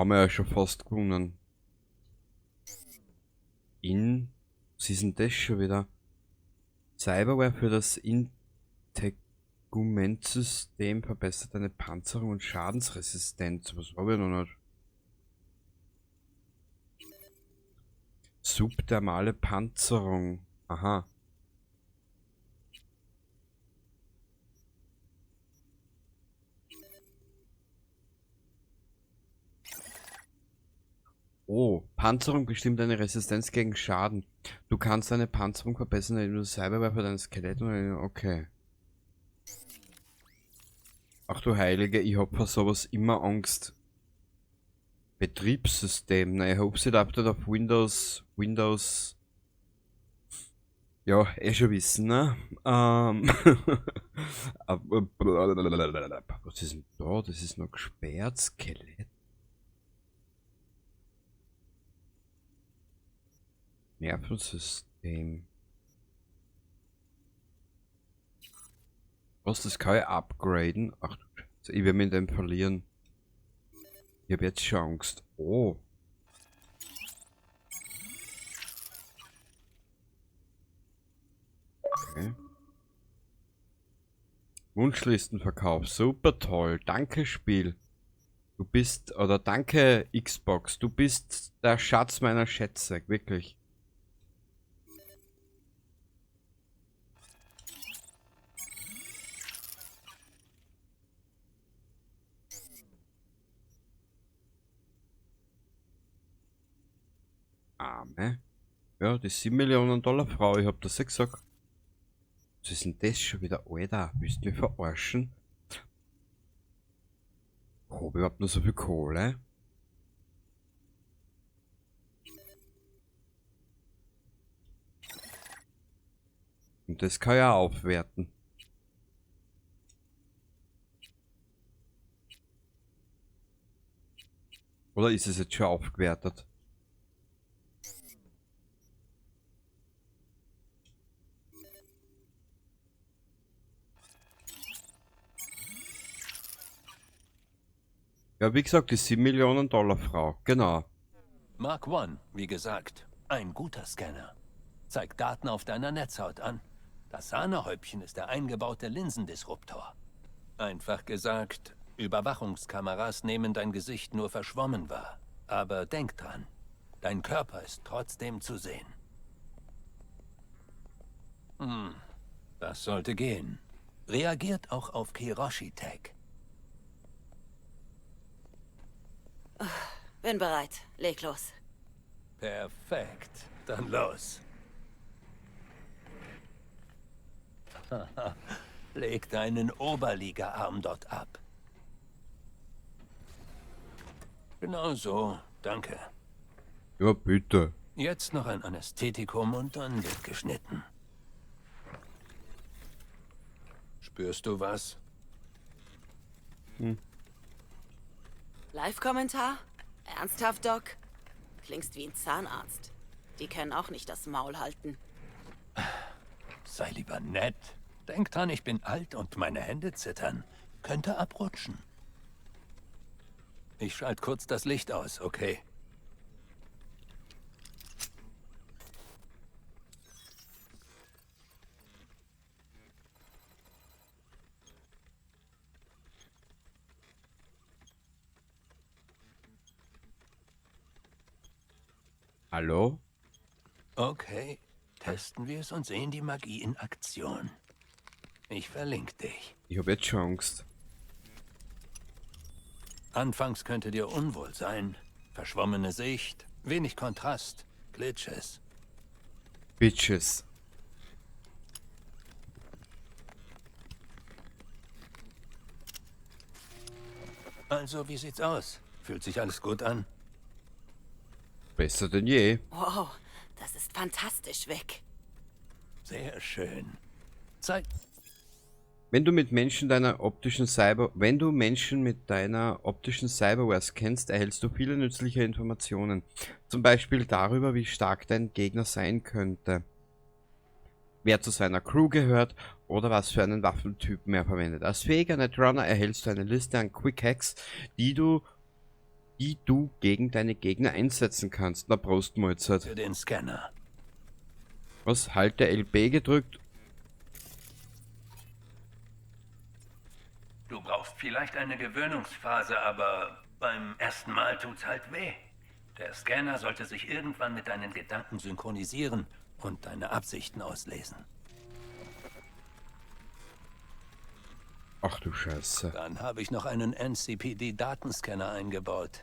Haben wir ja schon fast gewonnen. In. Was ist denn das schon wieder? Cyberware für das Integumentsystem verbessert deine Panzerung und Schadensresistenz. Was habe ich noch nicht? Subdermale Panzerung. Aha. Oh, Panzerung bestimmt deine Resistenz gegen Schaden. Du kannst deine Panzerung verbessern, indem du Cyberware für dein Skelett und okay. Ach du Heilige, ich hab vor sowas immer Angst. Betriebssystem. Na, ich hab sie Update auf Windows, Windows. Ja, eh schon wissen, ne? Was ist denn da? Das ist noch gesperrt. Skelett. Nervensystem. Was, das kann ich upgraden? Ach du Scheiße, ich werde mich in dem verlieren. Ich hab jetzt schon Angst. Oh. Okay. Wunschlistenverkauf. Super toll. Danke, Spiel. Du bist, oder danke, Xbox. Du bist der Schatz meiner Schätze. Wirklich. Arme. Ja, die 7 Millionen Dollar Frau, ich hab das ja gesagt. Was ist denn das schon wieder? Alter, willst du mich verarschen? Hab ich überhaupt noch so viel Kohle? Und das kann ich auch aufwerten. Oder ist es jetzt schon aufgewertet? Ja, wie gesagt, die 7 Millionen Dollar Frau, genau. Mark 1, wie gesagt, ein guter Scanner. Zeigt Daten auf deiner Netzhaut an. Das Sahnehäubchen ist der eingebaute Linsendisruptor. Einfach gesagt, Überwachungskameras nehmen dein Gesicht nur verschwommen wahr. Aber denk dran, dein Körper ist trotzdem zu sehen. Das sollte gehen. Reagiert auch auf Kiroshi-Tech. Bin bereit. Leg los. Perfekt. Dann los. Leg deinen Oberliga-Arm dort ab. Genau so. Danke. Ja, bitte. Jetzt noch ein Anästhetikum und dann wird geschnitten. Spürst du was? Live-Kommentar? Ernsthaft, Doc? Klingst wie ein Zahnarzt. Die können auch nicht das Maul halten. Sei lieber nett. Denk dran, ich bin alt und meine Hände zittern. Könnte abrutschen. Ich schalte kurz das Licht aus, okay? Hallo? Okay, testen wir es und sehen die Magie in Aktion. Ich verlinke dich. Ich hab jetzt schon Angst. Anfangs könnte dir unwohl sein. Verschwommene Sicht, wenig Kontrast, Glitches. Bitches. Also, wie sieht's aus? Fühlt sich alles gut an? Besser denn je. Wow, das ist fantastisch, Vic. Sehr schön. Zeit. Wenn du mit Menschen deiner optischen Cyber, wenn du Menschen mit deiner optischen Cyberware scannst, erhältst du viele nützliche Informationen. Zum Beispiel darüber, wie stark dein Gegner sein könnte, wer zu seiner Crew gehört oder was für einen Waffentypen er verwendet. Als fähiger Netrunner erhältst du eine Liste an Quick Hacks, die du Die du gegen deine Gegner einsetzen kannst. Na Prost, Mahlzeit. Für den Scanner. Was? Halte LB gedrückt? Du brauchst vielleicht eine Gewöhnungsphase, aber beim ersten Mal tut's halt weh. Der Scanner sollte sich irgendwann mit deinen Gedanken synchronisieren und deine Absichten auslesen. Ach du Scheiße. Dann habe ich noch einen NCPD-Datenscanner eingebaut.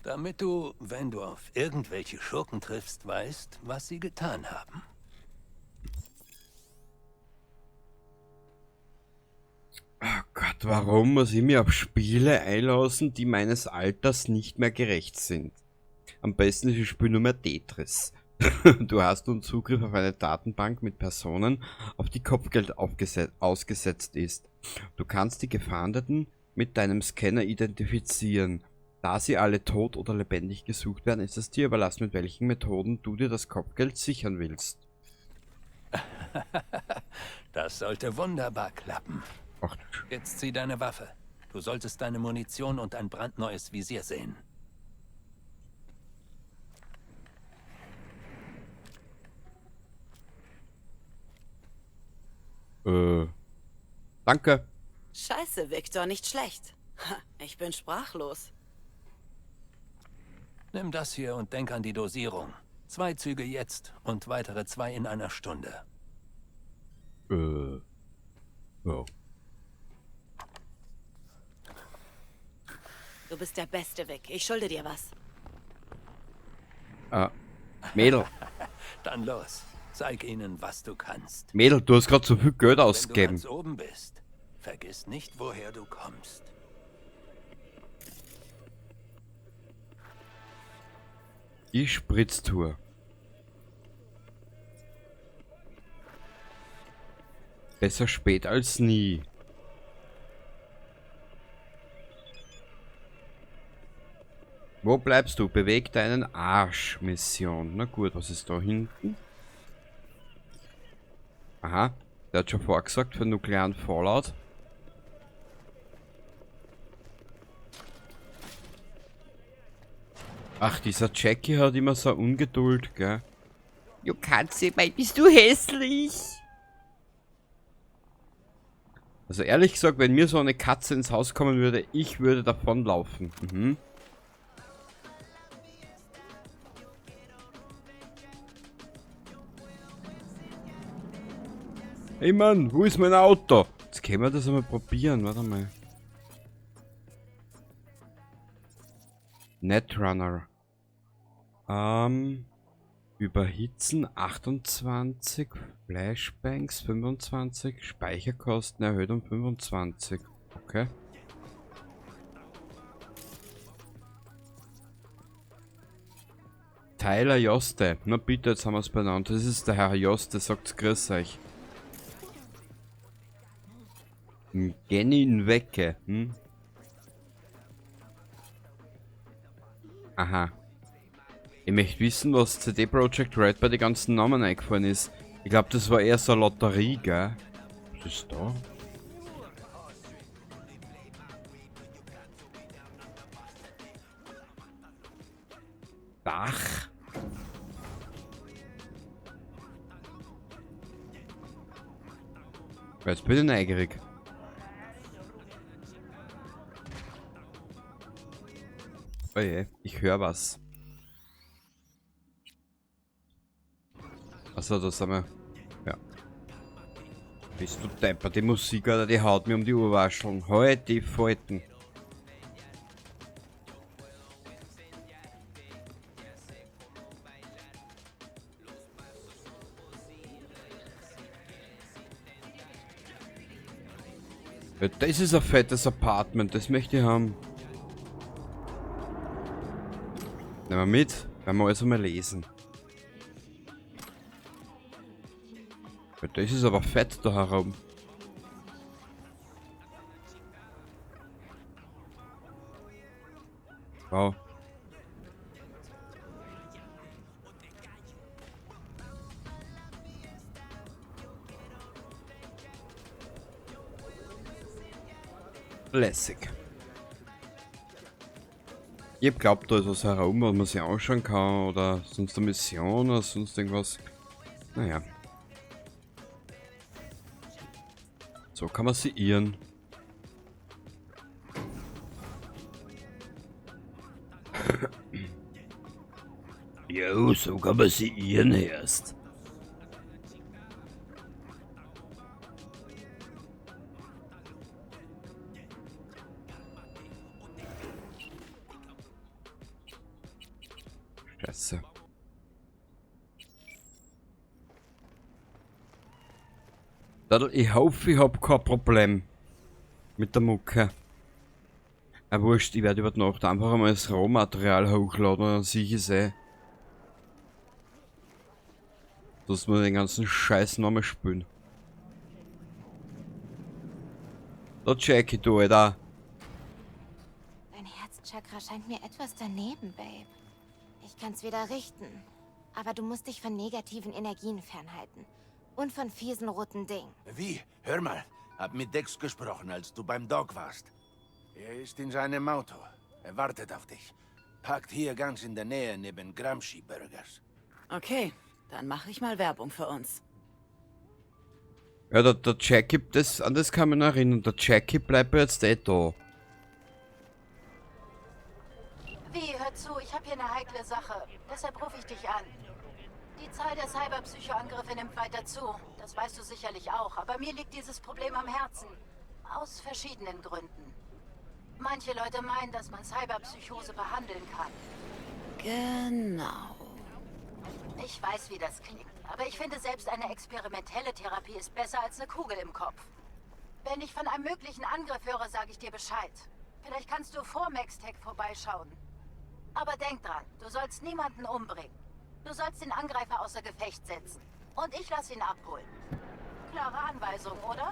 Damit du, wenn du auf irgendwelche Schurken triffst, weißt, was sie getan haben. Oh Gott, warum muss ich mir auf Spiele einlassen, die meines Alters nicht mehr gerecht sind? Am besten ist, ich spiele nur mehr Tetris. Du hast nun Zugriff auf eine Datenbank mit Personen, auf die Kopfgeld ausgesetzt ist. Du kannst die Gefahndeten mit deinem Scanner identifizieren. Da sie alle tot oder lebendig gesucht werden, ist es dir überlassen, mit welchen Methoden du dir das Kopfgeld sichern willst. Das sollte wunderbar klappen. Ach du Sch- Jetzt zieh deine Waffe. Du solltest deine Munition und ein brandneues Visier sehen. Danke. Scheiße, Victor, nicht schlecht. Ha, ich bin sprachlos. Nimm das hier und denk an die Dosierung. 2 Züge jetzt und weitere 2 in einer Stunde. Ja. Du bist der Beste, Vic. Ich schulde dir was. Mädel. Dann los. Zeig ihnen, was du kannst. Mädel, du hast grad so viel Geld Wenn du ausgegeben. ganz oben bist, vergiss nicht, woher du kommst. Die Spritztour. Besser spät als nie. Wo bleibst du? Beweg deinen Arsch, Mission. Na gut, was ist da hinten? Aha, der hat schon vorgesagt für nuklearen Fallout. Ach, dieser Jackie hat immer so Ungeduld, gell? Du Katze, mei, bist du hässlich! Also ehrlich gesagt, wenn mir so eine Katze ins Haus kommen würde, ich würde davonlaufen. Hey Mann, wo ist mein Auto? Jetzt können wir das einmal probieren, warte mal. Netrunner. Überhitzen 28, Flashbangs 25, Speicherkosten erhöht um 25. Okay. Tyler Joste. Na bitte, jetzt haben wir's benannt. Das ist der Herr Joste, sagt's grüß euch. Genny Nweke? Aha. Ich möchte wissen, was CD Projekt Red bei den ganzen Namen eingefallen ist. Ich glaub, das war eher so eine Lotterie, gell? Was ist da? Dach. Jetzt bin ich neugierig. Oh je, ich hör was. Achso, da sind wir. Ja. Bist du deppert, die Musik, Alter, die haut mir um die Ohrwascheln. Halt die Falten. Ja, das ist ein fettes Apartment, das möchte ich haben. Nehmen wir mit, werden wir alles einmal lesen. Ja, das ist aber fett da herum. Wow. Lässig. Ich hab glaubt, da ist was herum, was man sich anschauen kann oder sonst eine Mission oder sonst irgendwas. Naja. So kann man sie irren. Jo, so kann man sie irren erst. Scheiße. Ich hoffe, ich hab kein Problem mit der Mucke. Aber wurscht, ich werde über die Nacht einfach einmal das Rohmaterial hochladen und dann sehe ich es eh. Dass wir den ganzen Scheiß nochmal spülen. Da Jackie, du, Alter. Dein Herzchakra scheint mir etwas daneben, Babe. Ich kann's wieder richten. Aber du musst dich von negativen Energien fernhalten. Und von fiesen roten Dingen. Wie? Hör mal. Hab mit Dex gesprochen, als du beim Dog warst. Er ist in seinem Auto. Er wartet auf dich. Parkt hier ganz in der Nähe neben Gramsci Burgers. Okay, dann mache ich mal Werbung für uns. Ja, der Jackie, an das kann man erinnern. Der Jackie bleibt jetzt eh da. Wie, hör zu, ich habe hier eine heikle Sache. Deshalb rufe ich dich an. Die Zahl der Cyberpsychoangriffe nimmt weiter zu. Das weißt du sicherlich auch. Aber mir liegt dieses Problem am Herzen. Aus verschiedenen Gründen. Manche Leute meinen, dass man Cyberpsychose behandeln kann. Genau. Ich weiß, wie das klingt. Aber ich finde, selbst eine experimentelle Therapie ist besser als eine Kugel im Kopf. Wenn ich von einem möglichen Angriff höre, sage ich dir Bescheid. Vielleicht kannst du vor MaxTech vorbeischauen. Aber denk dran, du sollst niemanden umbringen. Du sollst den Angreifer außer Gefecht setzen. Und ich lass ihn abholen. Klare Anweisung, oder?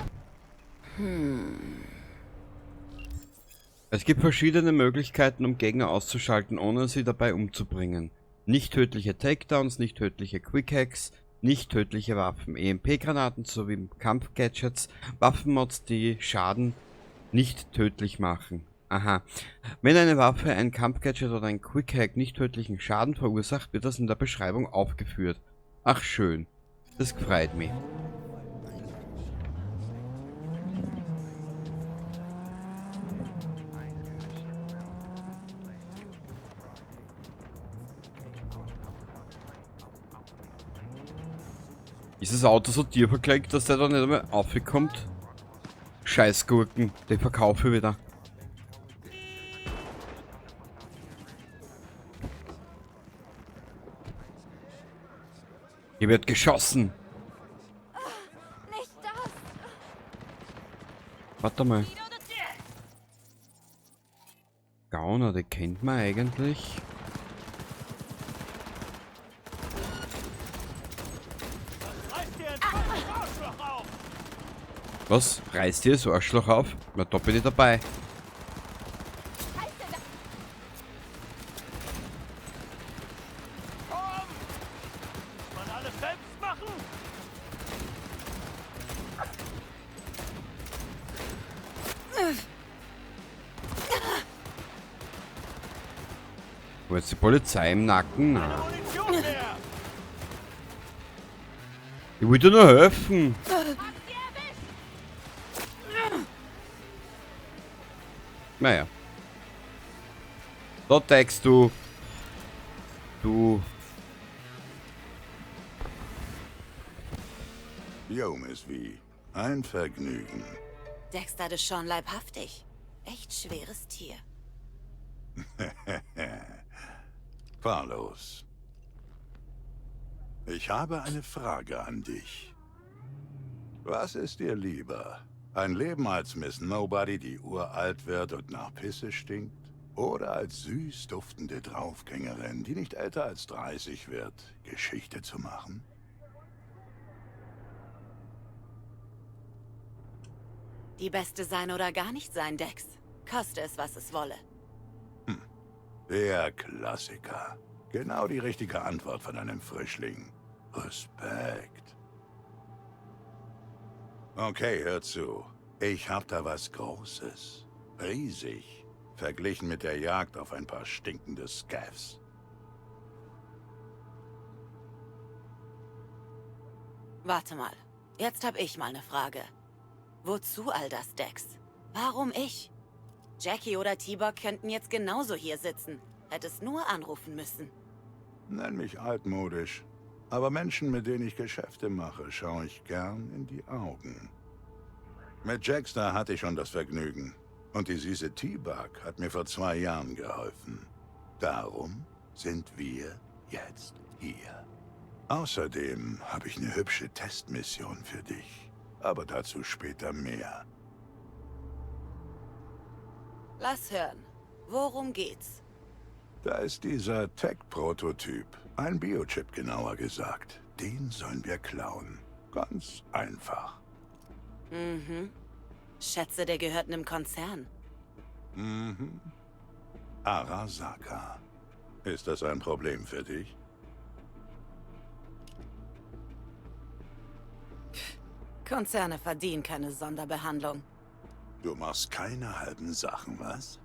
Es gibt verschiedene Möglichkeiten, um Gegner auszuschalten, ohne sie dabei umzubringen. Nicht tödliche Takedowns, nicht tödliche Quickhacks, nicht tödliche Waffen, EMP-Granaten sowie Kampfgadgets, Waffenmods, die Schaden nicht tödlich machen. Aha. Wenn eine Waffe, ein Kampfgadget oder ein Quickhack nicht tödlichen Schaden verursacht, wird das in der Beschreibung aufgeführt. Ach schön. Das freut mich. Ist das Auto so tief verklickt, dass der da nicht einmal aufkommt? Scheißgurken, den verkaufe ich wieder. Hier wird geschossen. Nicht das! Warte mal. Gauner, den kennt man eigentlich. Was? Reißt dir das Arschloch auf? Na, da bin ich dabei. Muss man alles selbst machen? Wo jetzt die Polizei im Nacken? Na. Ich will dir nur helfen. Naja. Da deckst du. Du. Yo, Miss V. Ein Vergnügen. Dexter DeShawn leibhaftig. Echt schweres Tier. Fahr los. Ich habe eine Frage an dich. Was ist dir lieber? Ein Leben als Miss Nobody, die uralt wird und nach Pisse stinkt? Oder als süß duftende Draufgängerin, die nicht älter als 30 wird, Geschichte zu machen? Die Beste sein oder gar nicht sein, Dex. Koste es, was es wolle. Der Klassiker. Genau die richtige Antwort von einem Frischling. Respekt. Okay, hör zu. Ich hab da was Großes. Riesig. Verglichen mit der Jagd auf ein paar stinkende Scavs. Warte mal. Jetzt hab ich mal eine Frage. Wozu all das, Dex? Warum ich? Jackie oder T-Bug könnten jetzt genauso hier sitzen. Hättest nur anrufen müssen. Nenn mich altmodisch. Aber Menschen, mit denen ich Geschäfte mache, schaue ich gern in die Augen. Mit Jackster hatte ich schon das Vergnügen. Und die süße T-Bug hat mir vor 2 Jahren geholfen. Darum sind wir jetzt hier. Außerdem habe ich eine hübsche Testmission für dich. Aber dazu später mehr. Lass hören. Worum geht's? Da ist dieser Tech-Prototyp. Ein Biochip, genauer gesagt. Den sollen wir klauen. Ganz einfach. Mhm. Schätze, der gehört einem Konzern. Mhm. Arasaka. Ist das ein Problem für dich? Konzerne verdienen keine Sonderbehandlung. Du machst keine halben Sachen, was?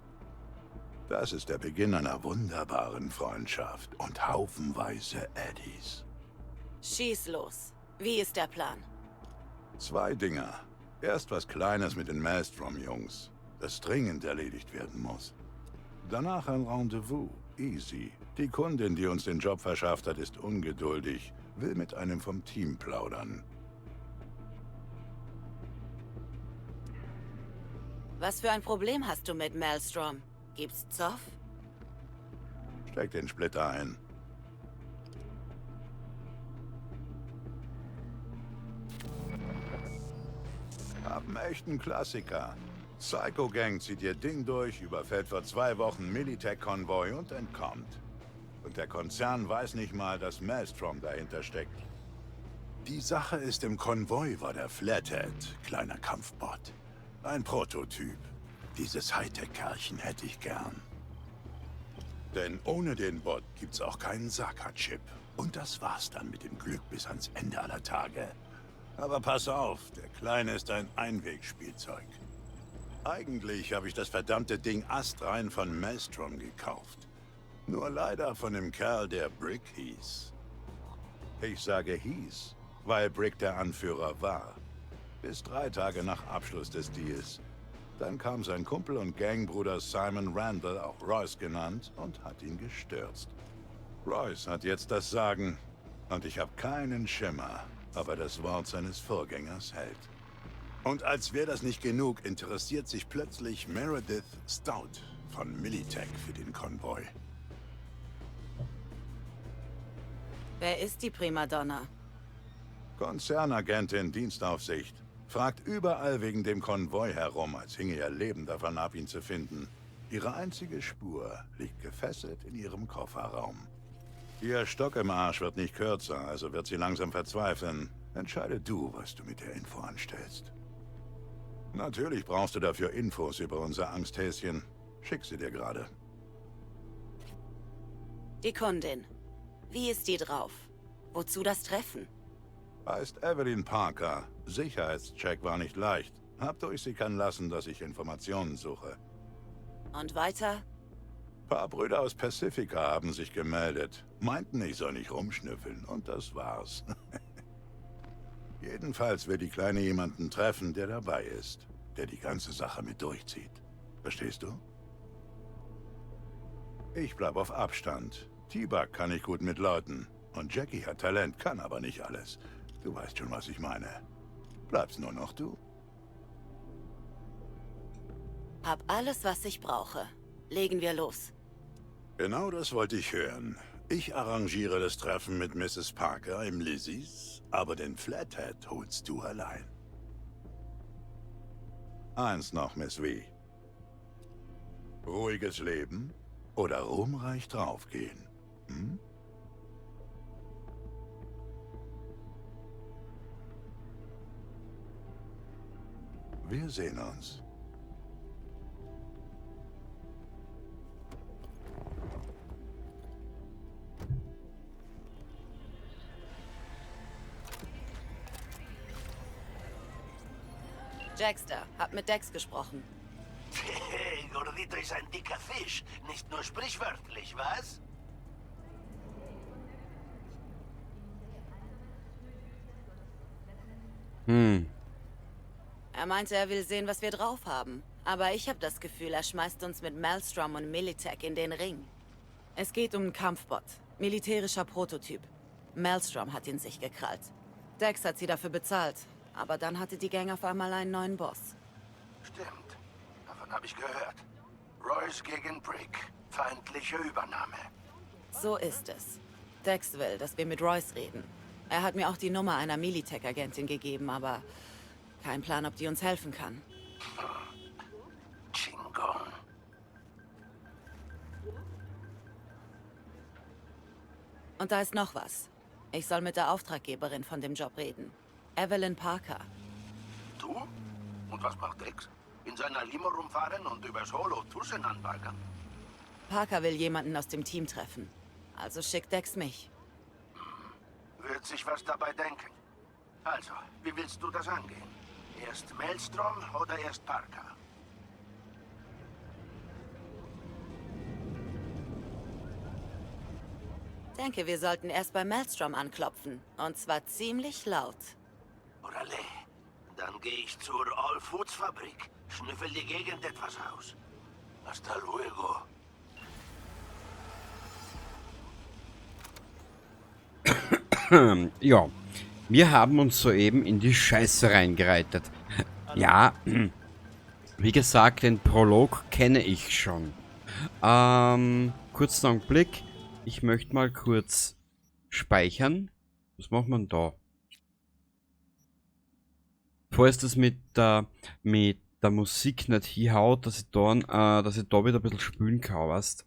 Das ist der Beginn einer wunderbaren Freundschaft und haufenweise Eddies. Schieß los. Wie ist der Plan? 2 Dinger. Erst was Kleines mit den Maelstrom-Jungs, das dringend erledigt werden muss. Danach ein Rendezvous. Easy. Die Kundin, die uns den Job verschafft hat, ist ungeduldig, will mit einem vom Team plaudern. Was für ein Problem hast du mit Maelstrom? Gibt's Zoff? Steck den Splitter ein. Hab einen echten Klassiker. Psycho Gang zieht ihr Ding durch, überfällt vor 2 Wochen Militech-Konvoi und entkommt. Und der Konzern weiß nicht mal, dass Maelstrom dahinter steckt. Die Sache ist, im Konvoi war der Flathead, kleiner Kampfbot. Ein Prototyp. Dieses Hightech-Kerlchen hätte ich gern. Denn ohne den Bot gibt's auch keinen Saka-Chip. Und das war's dann mit dem Glück bis ans Ende aller Tage. Aber pass auf, der Kleine ist ein Einwegspielzeug. Eigentlich habe ich das verdammte Ding astrein von Maelstrom gekauft. Nur leider von dem Kerl, der Brick hieß. Ich sage hieß, weil Brick der Anführer war. Bis 3 Tage nach Abschluss des Deals. Dann kam sein Kumpel und Gangbruder Simon Randall, auch Royce genannt, und hat ihn gestürzt. Royce hat jetzt das Sagen. Und ich habe keinen Schimmer, ob er das Wort seines Vorgängers hält. Und als wäre das nicht genug, interessiert sich plötzlich Meredith Stout von Militech für den Konvoi. Wer ist die Primadonna? Konzernagentin, Dienstaufsicht. Fragt überall wegen dem Konvoi herum, als hinge ihr Leben davon ab, ihn zu finden. Ihre einzige Spur liegt gefesselt in ihrem Kofferraum. Ihr Stock im Arsch wird nicht kürzer, also wird sie langsam verzweifeln. Entscheide du, was du mit der Info anstellst. Natürlich brauchst du dafür Infos über unser Angsthäschen. Schick sie dir gerade. Die Kundin. Wie ist die drauf? Wozu das Treffen? Heißt Evelyn Parker. Sicherheitscheck war nicht leicht. Hab durchsickern lassen, dass ich Informationen suche. Und weiter? Paar Brüder aus Pacifica haben sich gemeldet. Meinten, ich soll nicht rumschnüffeln. Und das war's. Jedenfalls will die Kleine jemanden treffen, der dabei ist. Der die ganze Sache mit durchzieht. Verstehst du? Ich bleib auf Abstand. T-Bug kann ich gut mit Leuten. Und Jackie hat Talent, kann aber nicht alles. Du weißt schon, was ich meine. Bleibst nur noch du. Hab alles, was ich brauche. Legen wir los. Genau das wollte ich hören. Ich arrangiere das Treffen mit Mrs. Parker im Lizzie's, aber den Flathead holst du allein. Eins noch, Miss V. Ruhiges Leben oder ruhmreich draufgehen? Hm? Wir sehen uns. Jackster, hab mit Dex gesprochen. Hey, Gordito ist ein dicker Fisch, nicht nur sprichwörtlich, was? Hm. Er meinte, er will sehen, was wir drauf haben. Aber ich habe das Gefühl, er schmeißt uns mit Maelstrom und Militech in den Ring. Es geht um einen Kampfbot. Militärischer Prototyp. Maelstrom hat ihn sich gekrallt. Dex hat sie dafür bezahlt. Aber dann hatte die Gang auf einmal einen neuen Boss. Stimmt. Davon habe ich gehört. Royce gegen Brick. Feindliche Übernahme. So ist es. Dex will, dass wir mit Royce reden. Er hat mir auch die Nummer einer Militech-Agentin gegeben, aber kein Plan, ob die uns helfen kann. Chingon. Und da ist noch was. Ich soll mit der Auftraggeberin von dem Job reden. Evelyn Parker. Du? Und was macht Dex? In seiner Limo rumfahren und übers Holo Tussen anbaggern? Parker will jemanden aus dem Team treffen. Also schickt Dex mich. Wird sich was dabei denken. Also, wie willst du das angehen? Erst Maelstrom oder erst Parker? Denke, wir sollten erst bei Maelstrom anklopfen. Und zwar ziemlich laut. Orale, dann gehe ich zur All Foods Fabrik. Schnüffel die Gegend etwas aus. Hasta luego. Ja, wir haben uns soeben in die Scheiße reingereitet. Ja, wie gesagt, den Prolog kenne ich schon. Kurzen Augenblick. Ich möchte mal kurz speichern. Was macht man da? Falls das mit der Musik nicht hinhaut, dass ich da wieder ein bisschen spülen kann, weißt?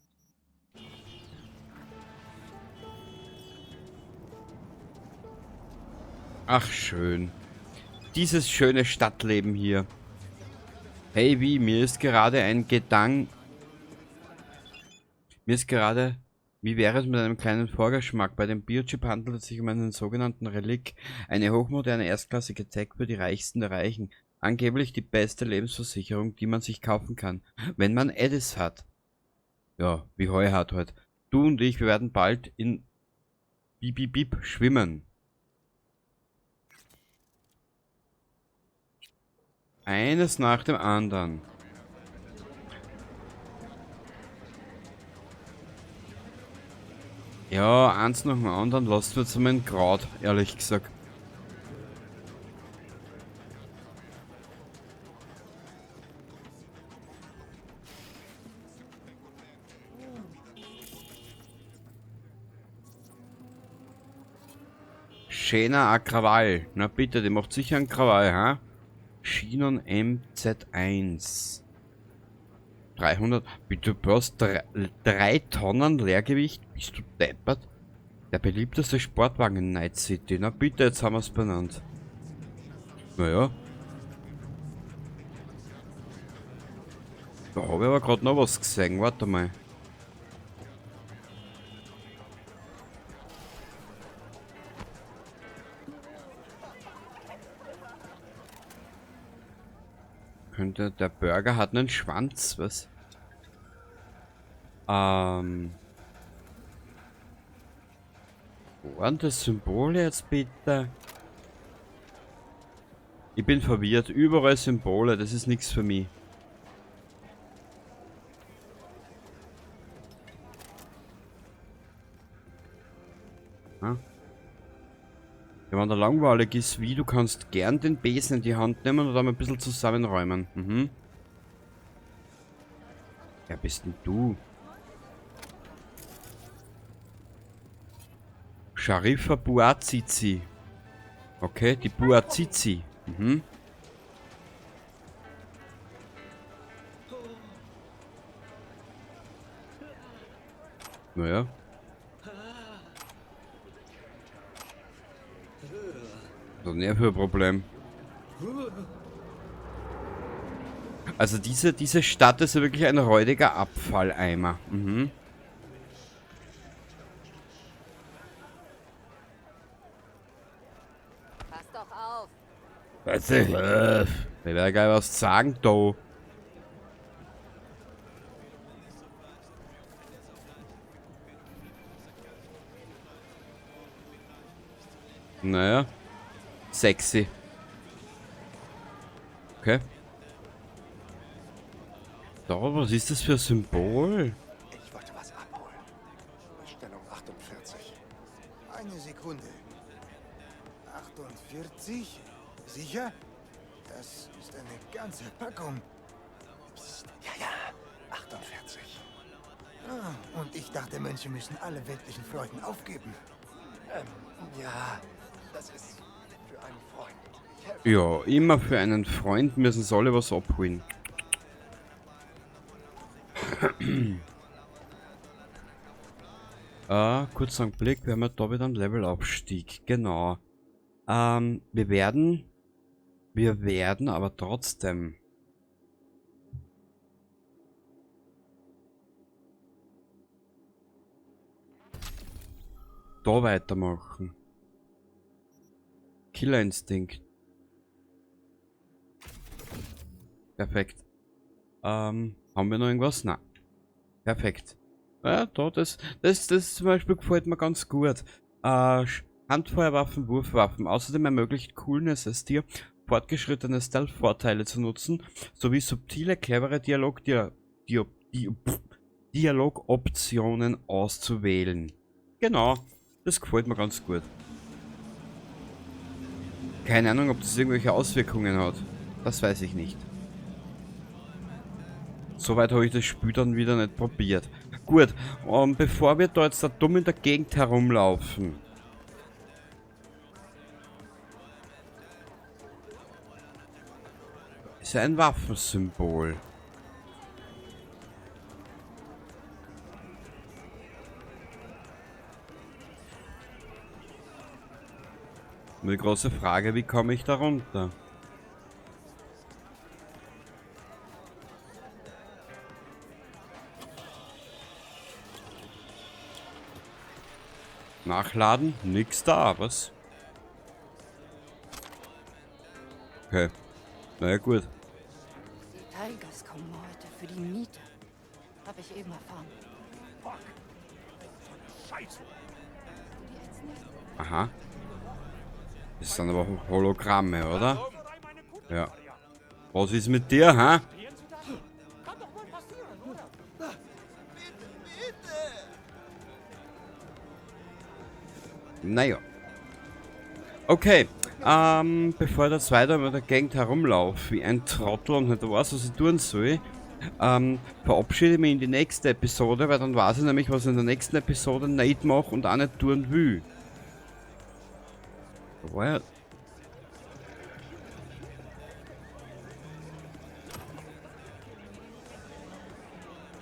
Ach, schön. Dieses schöne Stadtleben hier. Hey, wie, mir ist gerade ein Gedank... Mir ist gerade... Wie wäre es mit einem kleinen Vorgeschmack? Bei dem Biochip handelt es sich um einen sogenannten Relikt. Eine hochmoderne, erstklassige Tech für die Reichsten der Reichen. Angeblich die beste Lebensversicherung, die man sich kaufen kann. Wenn man Edis hat. Ja, wie Heu hat halt. Du und ich, wir werden bald in Bip Bip Bip schwimmen. Eines nach dem anderen. Ja, eins nach dem anderen lassen wir jetzt einmal einen Grad, ehrlich gesagt. Schöner Krawall. Na bitte, die macht sicher einen Krawall, ha? Chinon MZ1. 300, bitte, du hast 3 Tonnen Leergewicht? Bist du deppert? Der beliebteste Sportwagen in Night City. Na bitte, jetzt haben wir's benannt. Naja. Da habe ich aber gerade noch was gesehen. Warte mal. Könnte, der Burger hat einen Schwanz, was? Wo waren das Symbol jetzt bitte? Ich bin verwirrt. Überall Symbole, das ist nichts für mich. Ja, wenn der langweilig ist, wie, du kannst gern den Besen in die Hand nehmen und dann ein bisschen zusammenräumen. Mhm. Wer bist denn du? Sharifa Buazizi. Okay, die Buazizi. Mhm. Naja. Das ist nicht für ein Problem. Also diese Stadt ist ja wirklich ein räudiger Abfalleimer. Mhm. Pass doch auf. Weiß ich, ich werde gleich was sagen, do. Naja. Sexy. Okay. Da, was ist das für ein Symbol? Ich wollte was abholen. Bestellung 48. Eine Sekunde. 48? Sicher? Das ist eine ganze Packung. Psst. Ja, ja. 48. Ah, und ich dachte, Mönche müssen alle weltlichen Freuden aufgeben. Ja, das ist für einen Freund. Ich helfe. Ja, immer für einen Freund müssen sie alle was abholen. Kurz einen Blick, wir haben ja da wieder einen Levelaufstieg. Genau. Wir werden aber trotzdem da weitermachen. Killer Instinct. Perfekt. Haben wir noch irgendwas? Nein. Perfekt. Ja, da, das zum Beispiel gefällt mir ganz gut. Handfeuerwaffen, Wurfwaffen. Außerdem ermöglicht Coolness es dir, fortgeschrittene Stealth-Vorteile zu nutzen, sowie subtile, clevere Dialogoptionen auszuwählen. Genau, das gefällt mir ganz gut. Keine Ahnung, ob das irgendwelche Auswirkungen hat. Das weiß ich nicht. Soweit habe ich das Spiel dann wieder nicht probiert. Gut, bevor wir da jetzt da dumm in der Gegend herumlaufen. Ist ja ein Waffensymbol. Nur die große Frage, wie komme ich da runter? Nachladen? Nix da, was? Okay. Naja, gut. Die Tigers kommen heute für die Miete. Hab ich eben erfahren. Fuck. So eine Scheiße. Aha. Das sind aber Hologramme, oder? Ja. Was ist mit dir, hä? Naja. Okay. Bevor ich jetzt weiter in der Gegend herumlaufe, wie ein Trottel und nicht weiß, was ich tun soll, verabschiede ich mich in die nächste Episode, weil dann weiß ich nämlich, was ich in der nächsten Episode nicht mache und auch nicht tun will. Da war ja...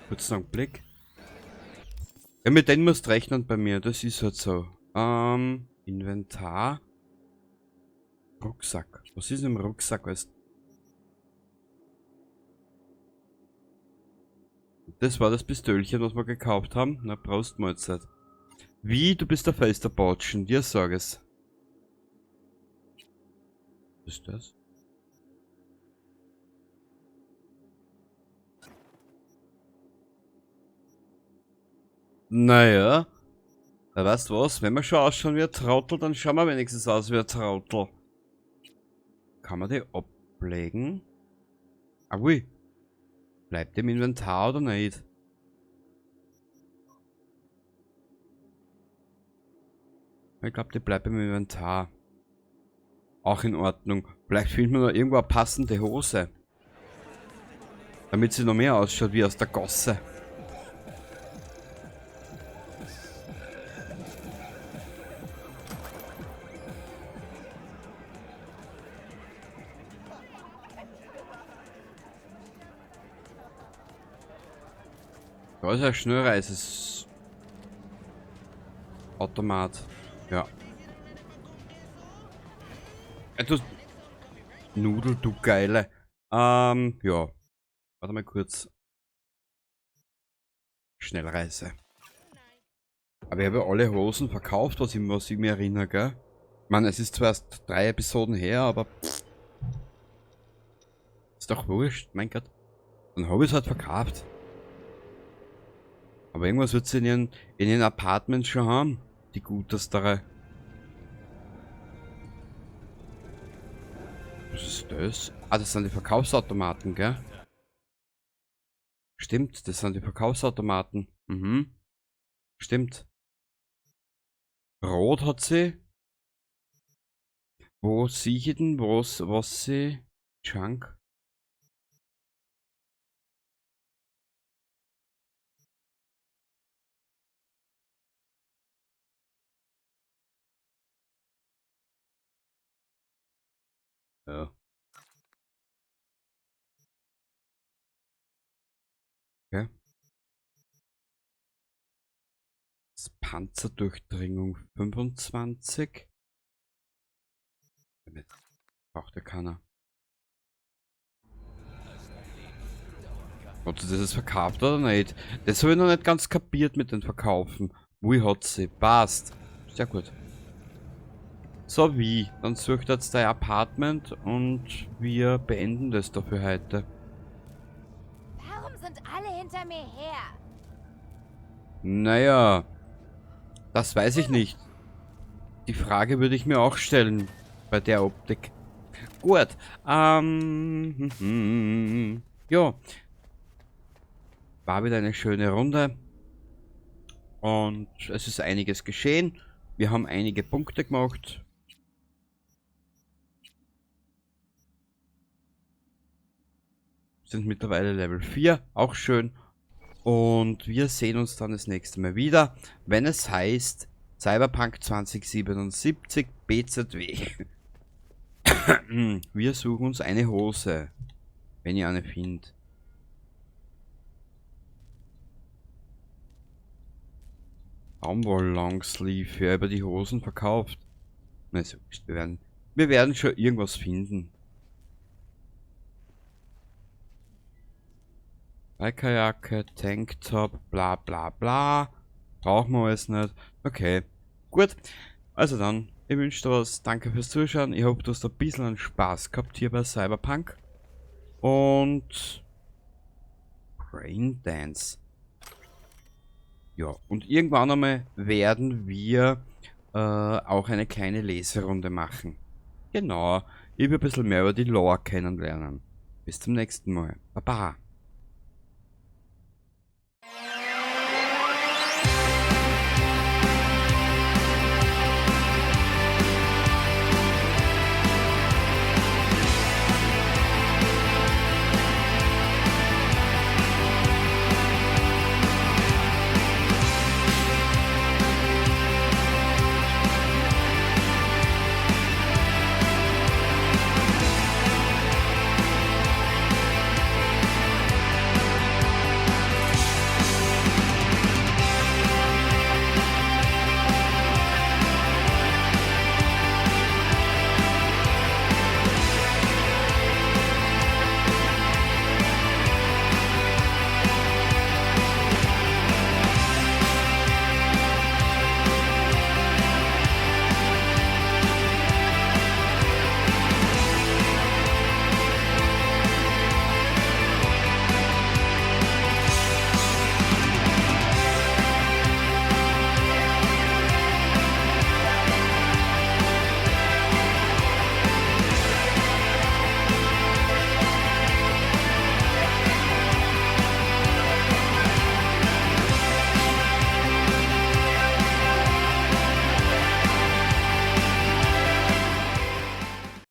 Kurzen Augenblick. Ja, mit denen musst du rechnen bei mir, das ist halt so. Inventar. Rucksack. Was ist im Rucksack? Weißt? Das war das Pistölchen, was wir gekauft haben. Na, Prost Mahlzeit. Wie, du bist der Fensterbatschen, dir sag es. Was ist das? Naja. Na, weißt du was? Wenn wir schon ausschauen wie ein Trottel, dann schauen wir wenigstens aus wie ein Trottel. Kann man die ablegen? Ah, ui. Bleibt im Inventar oder nicht? Ich glaub, die bleibt im Inventar. Auch in Ordnung. Vielleicht findet man noch irgendwo eine passende Hose. Damit sie noch mehr ausschaut wie aus der Gosse. Da ist ein Schnellreises Automat. Ja. Du Nudel, du Geile. Ja. Warte mal kurz. Schnellreise. Aber ich habe ja alle Hosen verkauft, was ich mir erinnere, gell? Ich meine, es ist zwar erst 3 Episoden her, aber pff, ist doch wurscht, mein Gott. Dann hab ich's halt verkauft. Aber irgendwas wird sie in ihren Apartments schon haben. Die gutestere. Das? Ah, das sind die Verkaufsautomaten, gell? Stimmt, das sind die Verkaufsautomaten. Mhm. Stimmt. Rot hat sie. Wo sehe ich denn? Was sie? Junk? Ja. Okay. Das Panzerdurchdringung 25. Damit braucht ja keiner. Ob sie das jetzt verkauft oder nicht? Das habe ich noch nicht ganz kapiert mit den Verkaufen. Wie hat sie? Passt. Sehr gut. So wie? Dann sucht jetzt dein Apartment und wir beenden das dafür heute. Warum sind alle hinter mir her? Naja, das weiß ich nicht. Die Frage würde ich mir auch stellen bei der Optik. Gut. Ja. War wieder eine schöne Runde. Und es ist einiges geschehen. Wir haben einige Punkte gemacht. Sind mittlerweile Level 4, auch schön. Und wir sehen uns dann das nächste Mal wieder, wenn es heißt Cyberpunk 2077 BZW. Wir suchen uns eine Hose, wenn ihr eine findet. Baumwoll Longsleeve, ja, über die Hosen verkauft. Na, ist ja wurscht, wir werden schon irgendwas finden. Bikerjacke, Tanktop, bla bla bla. Brauchen wir alles nicht. Okay, gut. Also dann, ich wünsche dir was. Danke fürs Zuschauen. Ich hoffe, du hast ein bisschen Spaß gehabt hier bei Cyberpunk. Und Braindance. Ja, und irgendwann einmal werden wir auch eine kleine Leserunde machen. Genau, ich will ein bisschen mehr über die Lore kennenlernen. Bis zum nächsten Mal. Baba.